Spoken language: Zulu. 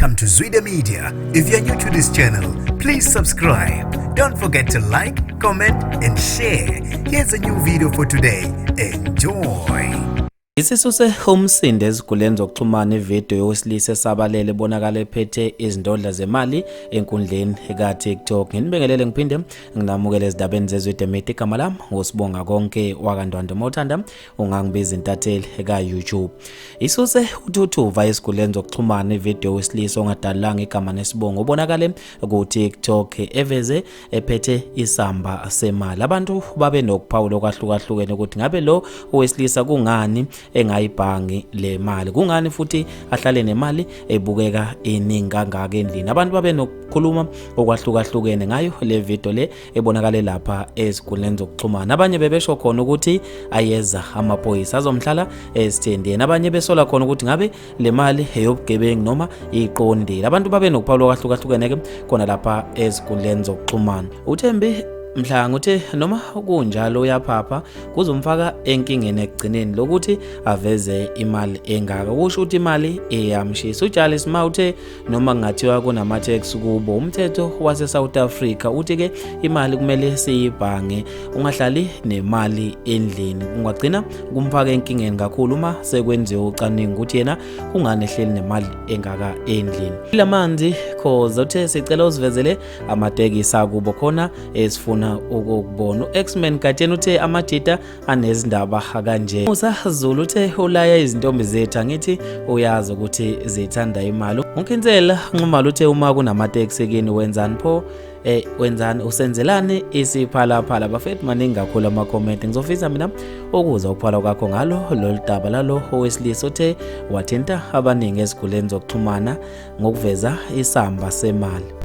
Welcome to Zwida Media. If you're new to this channel, please subscribe. Don't forget to like, comment, and share. Here's a new video for today. Enjoy. Isisuse umsindo eziguleni zokuxhumana ividiyo yowesilisa esabalele ebonakala ephethe izindodla zemali enkundleni kaTikTok. Nginibingelele ngiphinde nginamukele ezindabeni zeZwide Media. Igama lami nguSibonga Konke wakaNdwandwe. Mawuthanda ungangibiza intatheli ka-YouTube. Isuse uthuthuva esiguleni zokuxhumana ividiyo wesilisa ongadalulanga igama nesibongo ubonakale ku-TikTok eveze ephethe isamba semali. Abantu babe nokuphawula okwahlukahlukene ukuthi ngabe lo owesilisa kungani engayibhangi le mali, kungani futhi ahlale nemali ebukeka iningi kangaka endlini. Abantu babe nokukhuluma okwahlukahlukene ngayo le video le ebonakale lapha ezinkundleni zokuxhumana. Abanye bebesho khona ukuthi ayeza amaphoyisa azomhlala esithendeni, abanye besola khona ukuthi ngabe le mali eyobugebengu noma iqondile. Abantu babe nokuphawula okwahlukahlukene ke khona lapha ezinkundleni zokuxhumana. UThembi Mhlanga uthe noma kunjalo uyaphapha kuzomfaka enkingeni ekugcineni lokuthi aveze imali engaka, kusho ukuthi imali iyamshisa. UJali Sma uthe noma kungathiwa kunama-tax kubo, umthetho wase-South Africa uthi-ke imali kumele siyibhange, ungahlali nemali endlini, kungagcina kumfaka enkingeni kakhulu uma sekwenziwe ucwaningo ukuthi yena kungani ehleli nemali engaka endlini. Ilamanzi Khoza uthe sicela usivezele amatekisi akubo khona esifuna ukukubona. U-X-Men Gatsheni uthe amajita anezindaba kanje. Musa Zulu uthe ulaya izintombi zethu, angithi uyazi ukuthi zithanda imali. UNkinsela Nxumalo uthe uma kunamateksi kini wenzani pho, wenzani, usenzelani isiphalaphala? Bafethu, maningi kakhulu ama-comment. Ngizofisa mina ukuza ukuphala kwakho ngalo lolu daba lalo owesilisa othe wathinta abaningi eziguleni zokuxhumana ngokuveza isamba semali.